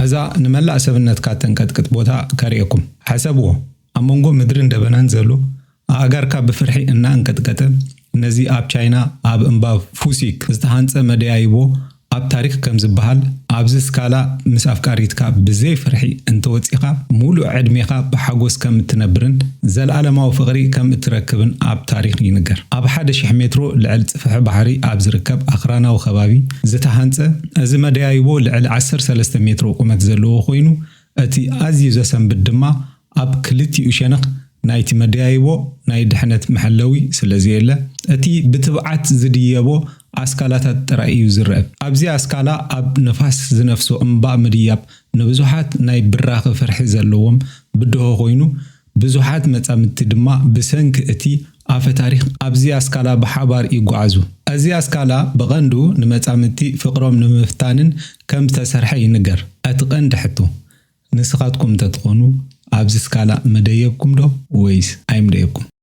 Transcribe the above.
እዛ ንመላእ ሰብነትካ ተንቀጥቅጥ ቦታ ከርእየኩም። ሕሰብዎ፣ ኣብ መንጎ ምድርን ደበናን ዘሎ ኣእጋርካ ብፍርሒ እናኣንቀጥቀጠ፣ ነዚ ኣብ ቻይና ኣብ እምባ ፉሲክ ዝተሃንጸ መደያይቦ ኣብ ታሪኽ ከም ዝበሃል፣ ኣብዚ ስካላ ምስ ኣፍቃሪትካ ብዘይ ፍርሒ እንተወጺኻ፣ ሙሉእ ዕድሜኻ ብሓጎስ ከም እትነብርን ዘልኣለማዊ ፍቕሪ ከም እትረክብን ኣብ ታሪኽ ይንገር። ኣብ ሓደ ሽሕ ሜትሮ ልዕሊ ጽፍሒ ባሕሪ ኣብ ዝርከብ ኣኽራናዊ ከባቢ ዝተሃንጸ እዚ መደያይቦ፣ ልዕሊ ዓሰርተ ሰለስተ ሜትሮ ቁመት ዘለዎ ኮይኑ፣ እቲ ኣዝዩ ዘሰንብድ ድማ ኣብ ክልቲኡ ሸነኽ ናይቲ መደያይቦ ናይ ድሕነት መሐለዊ ስለ ዘየለ፣ እቲ ብትብዓት ዝድየቦ ኣስካላታት ጥራይ እዩ ዝረአ። ኣብዚ ኣስካላ ኣብ ንፋስ ዝነፍሶ እምባ ምድያብ ንብዙሓት ናይ ብራኸ ፍርሒ ዘለዎም ብድሆ ኮይኑ፣ ብዙሓት መጻምድቲ ድማ ብሰንኪ እቲ ኣፈ ታሪኽ ኣብዚ ኣስካላ ብሓባር ይጓዓዙ። እዚ ኣስካላ ብቐንዱ ንመጻምድቲ ፍቕሮም ንምፍታንን ከም ዝተሰርሐ ይንገር። እቲ ቀንዲ ሕቶ፣ ንስኻትኩም እንተትኾኑ ኣብዚ ስካላ መደየብኩም ዶ ወይስ ኣይምደየብኩም?